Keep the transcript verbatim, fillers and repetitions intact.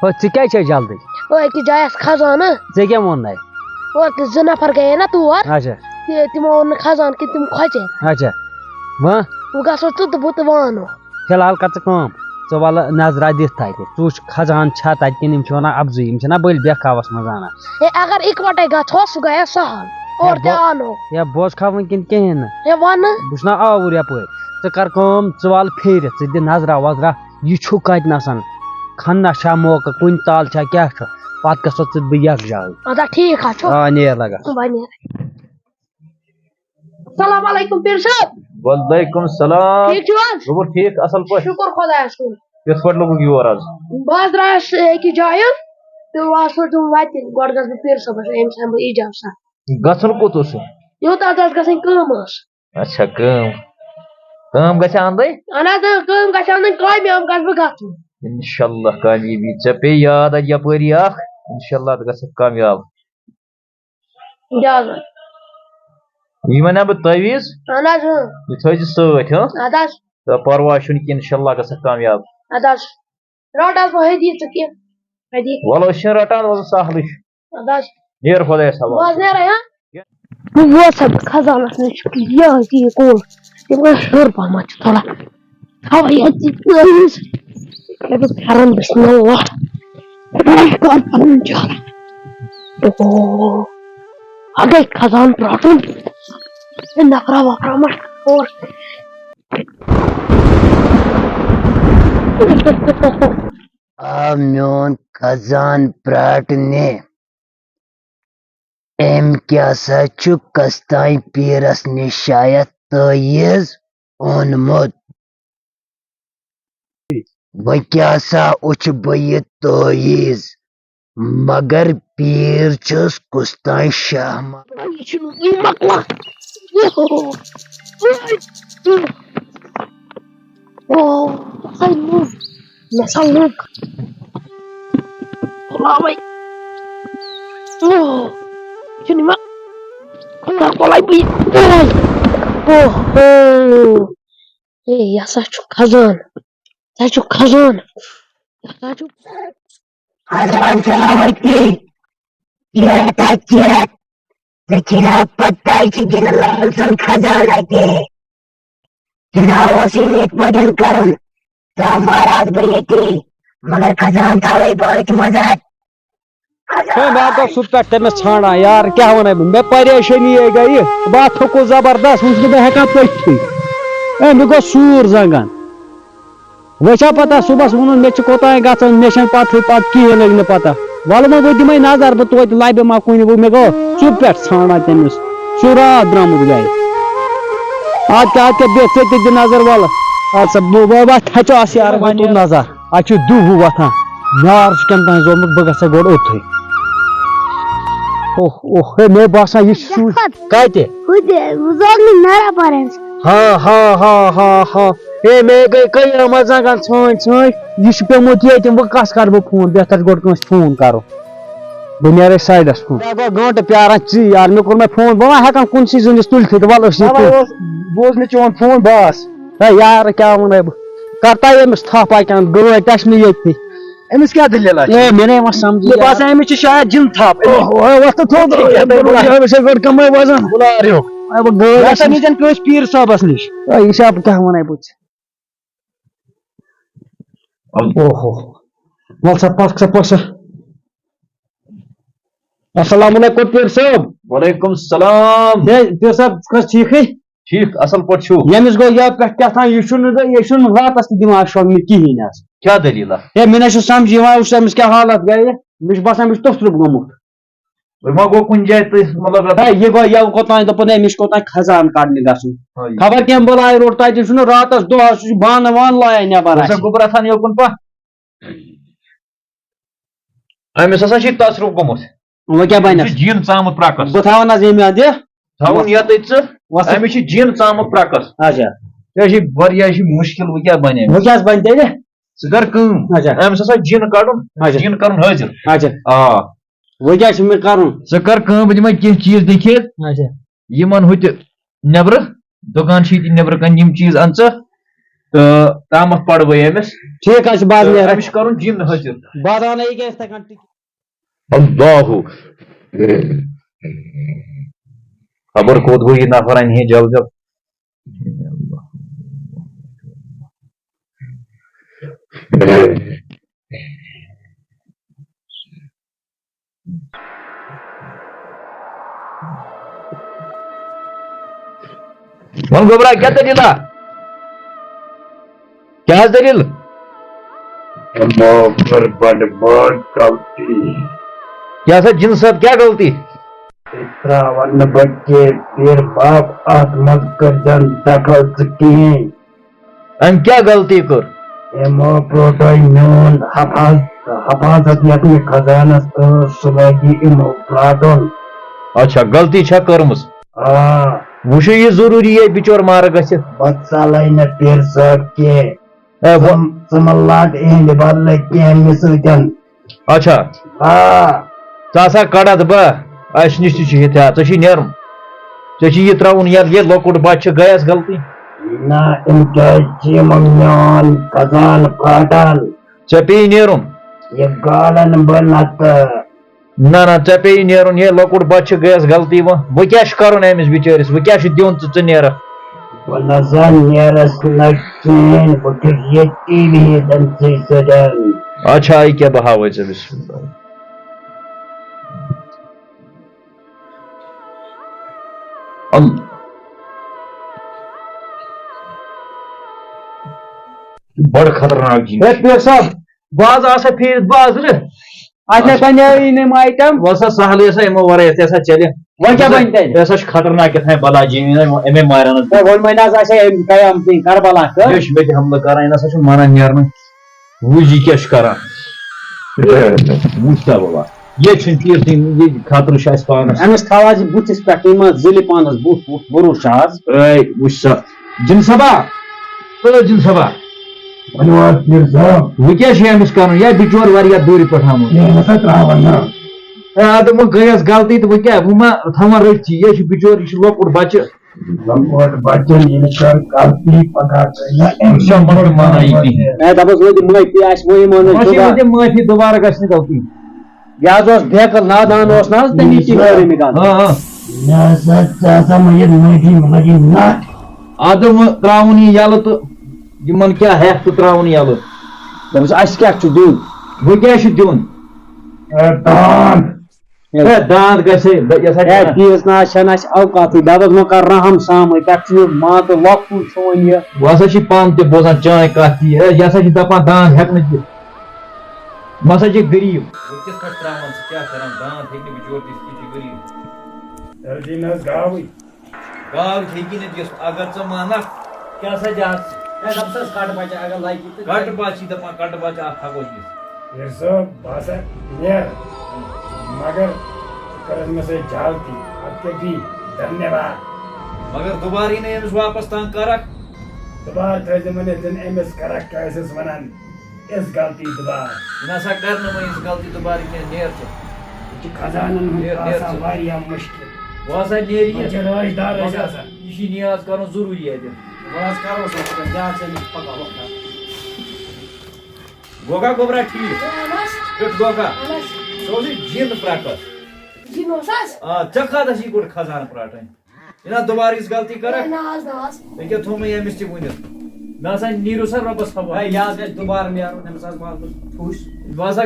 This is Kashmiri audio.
ہو، ژٕ کیٛازِ چھے جلدی؟ او، أکِس جایہِ آسہٕ خزانہٕ۔ ژےٚ کیٛاہ ووٚن نَے؟ او، تہٕ زٕ نفر گٔیے نا تور۔ اچھا۔ تہِ-، تِمو ووٚن نہٕ خزانہٕ کِنہٕ تِم کھۄژے۔ اچھا۔ وۄنۍ؟ وۄنۍ گژھو ژٕ تہٕ بہٕ تہٕ وانو۔ فی الحال کر ژٕ کٲم، ژٕ وَلہٕ نظرا دِتھ تَتہِ، ژٕ وٕچھ خزانہٕ چھا تَتہِ کِنہٕ یِم چھِ وَنان اَپزُے، یِم چھِنہ بٔلۍ بیکھاوَس منٛز اَنان۔ ہے، اگر اِکوَٹَے گژھو، سُہ گٔیے سہل۔ اورٕ تہِ بو-، اَنو۔ ہے، بوز کھا وٕنکٮ۪ن کِہیٖنۍ نہٕ۔ ہے، وَنہٕ۔ بہٕ چھُس نہ آوُر یَپٲرۍ۔ ژٕ کر کٲم، ژٕ وَل پھیٖرِتھ، ژٕ دِ نظرا وظرا، یہِ چھُ کَتہِ نَسَن۔ کھنٛنَس چھا موقعہٕ، کُنہِ تال چھا، کیٛاہ چھُ؟ پَتہٕ گژھو ژٕ تہٕ بہٕ یَکجاہ۔ اَدٕ ٹھیٖک حظ چھُ۔ آ، نیر لگا۔ بہٕ نیرٕ۔ السلام علیکم پیر صٲب۔ وعلیکم السلام۔ ٹھیٖک چھِو حظ؟ شُکُر ٹھیٖک، اَصٕل پٲٹھۍ۔ شُکُر خۄدایَس کُن۔ کِتھ پٲٹھۍ لوٚگُکھ یور آز؟ بہٕ حظ درٛایَس أکِس جایہِ تہٕ وۄنۍ حظ سوٗزُم وَتہِ، گۄڈٕ گژھٕ بہٕ پیر صٲبَس، أمِس ہٮ۪مہٕ بہٕ اِجازت۔ گژھُن کوٚت اوسُے؟ یوٚت حظ ٲس گژھٕنۍ کٲم ٲس۔ اچھا، کٲم، کٲم گژھِ اَندٕے؟ اَہَن حظ، اۭں، کٲم گژھِ اَنٕنۍ، کامیاب گژھٕ بہٕ گژھُن۔ اِنشاءاللہ کامیٲبی، ژےٚ پیٚیہِ یاد اَتہِ یَپٲری اَکھ، اِنشاءاللہ ژٕ گژھکھ کامیاب۔ اِجازت۔ یہِ وَنہ بہٕ تعویٖذ، اَہَن حظ، اۭں۔ یہِ تھٲیزِ سۭتۍ، ہاں؟ اَدٕ حظ۔ تہٕ پَرواے چھُنہٕ کینٛہہ، اِنشاءاللہ گژھکھ کامیاب۔ اَدٕ حظ۔ رَٹ حظ وۄنۍ ہدیہِ ژٕ کینٛہہ۔ ہدیہِ۔ وَلہٕ أسۍ چھِنہٕ رَٹان، وَلہٕ سہلٕے چھُ۔ اَدٕ حظ۔ نیر خۄدایَس حوالہٕ۔ بہٕ حظ نیرَے، ہاں؟ بہٕ ووتُس خزانَس نِش، یہِ حظ یہِ کُل۔ تِم گٔے ہیوٚر پَہمَتھ چھِ تھوڑا۔ تھاوَے یَتھ یہِ کٲلِس۔ یہِ گوٚو پھٮ۪رَن بِسمِ اللہ۔ خۄداے کَر پَنُن جان۔ اوہو۔ اَگَے خزان پرٛاٹُن۔ ہے نفرا وفرا ما اور۔ آ میون خزان پرٛاٹنہِ۔ أمۍ کیٛاہ سا چھُ کستانۍ پیٖرس نِش شاید تٲویٖز اوٚنمُت؟ وۄنۍ کیٛاہ سا وٕچھِ بہٕ یہِ تٲویٖز؟ مگر پیٖر چھُس کُستانۍ شاہ ما-، یہِ چھُنہٕ یہِ مۄکلان۔ اوہ، ہاے لوٗکھ، مےٚ سا لوٚگ۔ تُلاوَے۔ اوہ، یہِ چھُنہٕ یِوان۔ خۄدا تُلَے بہٕ یہِ۔ اوہ، اوہ، اوہ۔ ہے، یہِ ہسا چھُ خزان۔ یہِ ہسا چھُ خزان۔ یہِ ہسا چھُ۔ خزان چھُ اَوَے کِنۍ۔ یہِ ہسا چھُ۔ ژےٚ چھے نا پتہ، یہِ چھُ جِنہٕ لال سُنٛد خزانہٕ اَتہِ۔ جِنہٕ اوس یہِ یِتھ پٲٹھۍ کرُن۔ ژٕ آس مہراز بہٕ ییٚتی، مگر خزانہٕ تھاوَے بہٕ أتھۍ منٛز اَتھ۔ ہے، مےٚ ہا گوٚو سُہ پٮ۪ٹھ تٔمِس ژھانٛڈان، یار، کیٛاہ وَنَے بہٕ؟ مےٚ پریشٲنی ہے گٔیہِ، بہٕ ہا تھوٚکُس زبردست، وۄنۍ چھُس نہٕ بہٕ ہٮ۪کان پٔکِتھٕے۔ ہے، مےٚ گوٚو سوٗر زنٛگن۔ وۄنۍ چھا پتہ صُبحس ووٚنُن مےٚ چھُ کوٚتام گژھُن، مےٚ چھَنہٕ پتہٕے پتہٕ کِہیٖنۍ لٔگۍ نہٕ پتہ۔ وَلہٕ وۄنۍ بہٕ دِمَے نظر بہٕ توتہِ لَبہِ ما کُنہِ، وۄنۍ مےٚ گوٚو ژُپ پٮ۪ٹھ ژھانٛڈان تٔمِس۔ چھُ راتھ درٛامُت گرِ۔ اَدٕ کیٛاہ، اَدٕ کیٛاہ، بیٚہہ ژٕ تہِ دِ نظر وَلہٕ۔ اَدٕ سا بہٕ، بہٕ، بہٕ تھَچو اَس یارٕ وۄنۍ تُل نظر۔ اَتہِ چھُ دُہ وُہ وۄتھان۔ نار چھُ کیٛاہ تام زومُت، بہٕ گژھٕ گۄڈٕ اوٚتھُے۔ اوہ، اوہ، ہے، مےٚ باسان یہِ چھُ سُے۔ کَتہِ؟ ہُتہِ، بہٕ زوگ نہٕ نارا پارَس۔ ہا، ہا، ہا، ہا، ہا۔ ہے، مےٚ گٔے قیامت زنٛگن ژھٲنۍ، ژھٲنۍ۔ یہِ چھُ پیوٚمُت ییٚتہِ، وۄنۍ کَس کَرٕ بہٕ فون؟ بہتر گۄڈٕ کٲنٛسہِ فون کَرُن۔ بہٕ نیرے سایڈَس کُن۔ مےٚ گوٚو گٲنٛٹہٕ پیاران ژٕے یار، مےٚ کوٚر مےٚ فون، بہٕ ما ہٮ۪کان کُنسٕے زٔنِس تُلتھٕے تہٕ وَلہٕ أسۍ یِتھ تَوَے پٲٹھۍ۔ اوس، بوز مےٚ چون فون، بہٕ آس۔ ہے یار، کیٛاہ وَنَے بہٕ؟ کَر تام أمِس تھَپھ اَکہِ اَنٛد گٲڑۍ، تَس مےٚ ییٚتھی۔ أمِس کیٛاہ دٔلیٖل آسہِ؟ ہے، مےٚ نے وۄنۍ سَمجھی مےٚ یار۔ باسان، أمِس چھِ شاید جِن تھَپھ۔ اوہ، اوہ، وۄتھ تہٕ تھوٚد۔ ہے، بہٕ چھُس گۄڈٕ کَمٕے وَزَن۔ بُلار ہیوٚک۔ ہے، بہٕ گٲڑۍ یہِ ہسا آسہٕ نِجَن کٲنٛسہِ پیٖر صٲبَس نِش۔ ہے، یہِ چھا بہٕ کیٛاہ وَنَے بہٕ ژےٚ؟ اوہو۔ وَل سا پَکھ سا، پَکھ سا۔ السلام علیکم پیر صٲب۔ وعلیکم السلام۔ ہے، پیر صٲب، ژٕ چھُکھ حظ ٹھیٖکھٕے؟ ٹھیٖک، اَصٕل پٲٹھۍ چھُو؟ ییٚمِس گوٚو یَتھ پٮ۪ٹھ کیٛاہ تام، یہِ چھُنہٕ، یہِ چھُنہٕ راتَس تہِ دِوان شۄنٛگنہٕ کِہیٖنۍ حظ۔ کیٛاہ دٔلیٖلہ؟ ہے، مےٚ نہ چھُ سَمجھی یِوان، وٕچھ أمِس کیٛاہ حالت گٔیہِ۔ مےٚ چھُ باسان، مےٚ چھُ توٚژرُپ گوٚمُت۔ وۄنۍ ما گوٚو کُنہِ جایہِ تُہۍ، مطلب، ہے، یہِ گوٚو یَوٕ کوٚتام دوٚپُن، ہے، مےٚ چھُ کوٚتام خزان کَڑنہِ گژھُن۔ ہٲیِو۔ خبر کیٚنٛہہ بَلاے روٚٹ تَتہِ، چھُنہٕ راتَس دۄہَس، سُہ چھُ بانہٕ وانہٕ لایان نٮ۪بَر وٕچھ سا اَسہِ۔ گوٚبرا تھَن یوکُن پَکھ۔ أمِس ہسا چھُ تصرُف گوٚمُت۔ وۄنۍ کیٛاہ بَنٮ۪س؟ أمِس چھُ جِن ژامُت پرٛکَس۔ بہٕ تھاوَن حظ ییٚمہِ اَندِ۔ تھاوُن یَتٕتھۍ ژٕ۔ وَسہٕ۔ أمِس چھُ جِن ژامُت پرٛکَس۔ اچھا۔ یہِ چھِ واریاہ، یہِ چھِ مُشکِل، وۄنۍ کیٛاہ بَنہِ أمِس؟ وۄنۍ کیٛاہ حظ بَنہِ تیٚلہِ؟ ژٕ کر کٲم۔ اچھا۔ أمِس ہسا جِن کَڑُن، اچھا۔ جِن کَرُن حٲضِر۔ اچھا۔ آ۔ وۄنۍ کیٛاہ چھُ مےٚ کَرُن؟ ژٕ کر کٲم، بہٕ دِمے کینٛہہ چیٖز لیکھِتھ۔ اچھا۔ یِمن ہُتہِ نٮ۪برٕ دُکان چھِ ییٚتہِ نٮ۪برٕ کَنہِ، یِم چیٖز اَن ژٕ۔ تہٕ تامَتھ پَرٕ بہٕ أمِس۔ ٹھیٖک حظ چھُ، بہٕ حظ تہٕ نیرٕ۔ أمِس چھُ کَرُن جِن حٲضِر۔ بہٕ حظ اَنہٕ یہِ کیٛاہ یِتھَے کٔنۍ۔ اللہ۔ خبر کوٚت گوٚو یہِ نفر، اَنہِ ہے جل جل۔ وَن گوٚبرا، کیٛاہ دٔلیٖلہ؟ کیٛاہ حظ دٔلیٖل؟ یِمو کٔر بٔڑ بٔڑ غلطی۔ کیٛاہ سا جِن صٲب، کیٛاہ غلطی؟ ترٛاوَن نہٕ بہٕ کینٛہہ، پیٖر باب، اَتھ منٛز کٔرۍزٮ۪ن دخل ژٕ کِہیٖنۍ۔ أمۍ کیٛاہ غلطی کٔر؟ یِمو پرٛوٹوے میون حفاظ-، حفاظت یَتھ مےٚ خزانَس ٲس، سُہ لٲگی یِمو پرٛاٹُن۔ اچھا، غلطی چھا کٔرمٕژ؟ آ۔ وۄنۍ چھُ یہِ ضروٗری یہِ بِچور مارٕ گٔژھِتھ۔ بہٕ ژَلَے نہٕ پیٖر صٲب کینٛہہ۔ اے، وۄ- ژٕ، ژٕ مہٕ لاگ اِہِنٛدِ بدلہٕ کینٛہہ مےٚ سۭتۍ۔ اچھا۔ آ۔ ژٕ ہسا کڑتھ بہٕ، اَسہِ نِش تہِ چھُ یہِ تہِ، ژےٚ چھُے نیرُن۔ ژےٚ چھُے یہِ ترٛاوُن یَلہٕ، یہِ لۄکُٹ بچہٕ چھُ، گٔیَس غلطی۔ نہ، أمۍ کیٛازِ چھِ یِمَن میون خزانہٕ پھاٹان؟ ژےٚ پیٚیہِ نیرُن۔ یہِ گالَن بہٕ نَتہٕ۔ نہ، نہ، ژےٚ پیٚیہِ نیرُن، ہے لۄکُٹ بچہٕ چھُ، گٔیَس غلطی وۄنۍ۔ وۄنۍ کیٛاہ چھُ کَرُن أمِس بِچٲرِس؟ وۄنۍ کیٛاہ چھُ دیُن ژٕ، ژٕ نیرَکھ؟ بہٕ نہ سا نیرَس نہ کِہیٖنۍ، بہٕ چھُس ییٚتی بِہِتھ أمۍ سٕے سۭتۍ۔ اچھا، یہِ کیٛاہ بہٕ ہاوَے ژےٚ، بِسمِ اللہ۔ اللہ۔ بڑٕ خطرناک جِن۔ ہے، پیٖر صٲب، بہٕ حظ آسہٕ ہا پھیٖرِتھ بازرٕ۔ اچھا، اچھا۔ بنیٛاو یہِ یِم آیٹم۔ وَلہٕ سا، سہلٕے ہسا یِمو ورٲے، یہِ ہسا چلہِ۔ وۄنۍ کیٛاہ بَنہِ تَتہِ؟ یہِ ہسا چھُ خطرناق کیٛاہ تام بَلاے جِن، أمۍ، أمۍ مارَن حظ۔ ہے، وۄنۍ، وۄنۍ حظ آسہِ ہے أمۍ قیام دِنۍ کربلا تہٕ۔ یہِ چھُ مےٚ تہِ حملہٕ کران، یہِ نہ سا چھُنہٕ مانان نیرنہٕ۔ وٕچھ یہِ کیٛاہ چھُ کران۔ وٕچھ سا بَبا، ییٚتہِ چھُنہٕ تیٖر دِنۍ، یہِ خطرٕ چھُ اَسہِ پانَس۔ أمِس تھاو حظ یہِ بٕتھِس پٮ۪ٹھ، یہِ ما زٕلہِ پانَس بُتھ وُتھ، بروسہٕ چھا حظ؟ اے، وٕچھ سا، جِن صٲبا، او جِن صٲبا۔ ؤنِو حظ، پیٖر صٲب۔ وۄنۍ کیٛاہ چھُ أمِس کَرُن؟ یہِ بِچور واریاہ دوٗرِ پٮ۪ٹھ آمُت۔ ہے، نہ سا ترٛاوَن نہٕ۔ اے، اَدٕ وۄنۍ گٔیَس غلطی تہٕ وۄنۍ کیٛاہ؟ وۄنۍ ما تھاوَن رٔٹھۍ؟ یہِ چھُ بِچور، یہِ چھُ لۄکُٹ بَچہٕ۔ لۄکُٹ بَچَن ییٚلہِ کانٛہہ غلطی پَگاہ کَرِ نہ، أمِس چھا مطلب مانان یہِ کِہیٖنۍ؟ اے، دَپَس وۄنۍ دِ معٲفی، آسہِ وۄنۍ یِمَن ہُنٛد وۄنۍ چھِ خۄدا۔ وۄنۍ دِ معٲفی، دُبارٕ گژھِ نہٕ غلطی۔ یہِ حظ اوس بے عقل نادان اوس نہ حظ، تَمی کِنۍ کٔر أمۍ یہِ غلطی۔ آ، آ۔ مےٚ ہسا، ژےٚ ہسا مےٚ یہِ معٲفی مَنٛگی نہ۔ اَدٕ وۄنۍ ترٛاوُن یہِ یَلہٕ تہٕ یِمَن کیٛاہ ہٮ۪کھ ژٕ ترٛاوُن یَلہٕ؟ دوٚپمَس، اَسہِ کیٛاہ چھُ دیُن؟ وۄنۍ کیٛاہ چھُ دیُن؟ اے، دانٛد۔ ہے، دانٛد گژھِ ہے، بہٕ، یہِ ہسا ہے، چھُ تیٖژ نہ حظ چھَنہٕ اَسہِ اوقاتٕے۔ دَپَس، وۄنۍ کَر رحم سامٕے، پٮ۪ٹھٕ چھُ یہِ مان تہٕ لۄکٹُے چھُ وۄنۍ یہِ۔ وۄنۍ ہسا چھِ پانہٕ تہِ بوزان چٲنۍ کَتھ تہِ، ہے، یہِ ہسا چھِ دَپان دانٛد ہٮ۪کہٕ نہٕ دِتھ۔ بہٕ ہسا چھِ غریٖب۔ وۄنۍ کِتھ پٲٹھۍ ترٛاوَن ژٕ، کیٛاہ کَرَن، دانٛد ہیٚکہِ نہٕ بِچور دِتھ، یہِ چھِ غریٖب۔ تیٚلہِ دِیِن حظ گاوٕے۔ گاو ہیٚکہِ نہٕ دِتھ، اگر ژٕ مانکھ۔ کیٛاہ سا دِتھ؟ ہے، دَپ سا، کَٹہٕ بَچہٕ اگر لَگہِ تہٕ۔ کَٹہٕ بَچہٕ دَپان، کَٹہٕ بَچہٕ اَکھ ہٮ۪کو دِتھ۔ پیٖر صٲب، بہٕ ہسا نیرٕ، مگر ژٕ کٔرٕتھ مےٚ سۭتۍ جالتی، اَدٕ کیٛاہ دی، دھنیہ واد۔ مگر دُبارٕ یی نہٕ أمِس واپس تنگ کرکھ۔ دُبارٕ تھٲیزِ وۄنۍ ییٚتٮ۪ن أمِس کرکھ، کیٛاہ ٲسِس وَنان، یِژھ غلطی دُبارٕ۔ یہِ نہ سا کر نہٕ وۄنۍ یِژھ غلطی دُبارٕ کینٛہہ، نیر ژٕ۔ یہِ چھِ خزانن ہُنٛد نیر، نیر آسان ژٕ۔ واریاہ مُشکِل۔ بہٕ ہسا نیرٕ یہِ۔ وۄنۍ چھِ رٲچھ دار أسۍ مگر آسان۔ یہِ چھُ نیاز کرُن ضروٗری اَتہِ۔ وۄنۍ حظ کرو سا پَتہٕ زیادٕ ژےٚ نِش پَکان وۄتھان۔ گوگا گوبرا ٹھیٖک؟ اہن حظ۔ کیُتھ گوگا؟ اہن حظ۔ سُہ اوسُے جِن پرٛٹَس۔ جِن اوس حظ؟ آ، ژےٚ کَتھ ٲسی گۄڈٕ خزانہٕ پرٛٹٕنۍ؟ یہِ نا دُبارٕ یِژھ غلطی کَرَکھ۔ نہ حظ، نہ حظ۔ ییٚکیٛاہ تھوٚو مےٚ ییٚمِس تہِ ؤنِتھ۔ مےٚ ہسا نیٖرِو سا رۄبَس حوالہٕ۔ ہے، یہِ حظ گژھِ دُبارٕ نیرُن، أمِس حظ والہٕ بہٕ ٹھوٗسۍ۔ بہٕ ہسا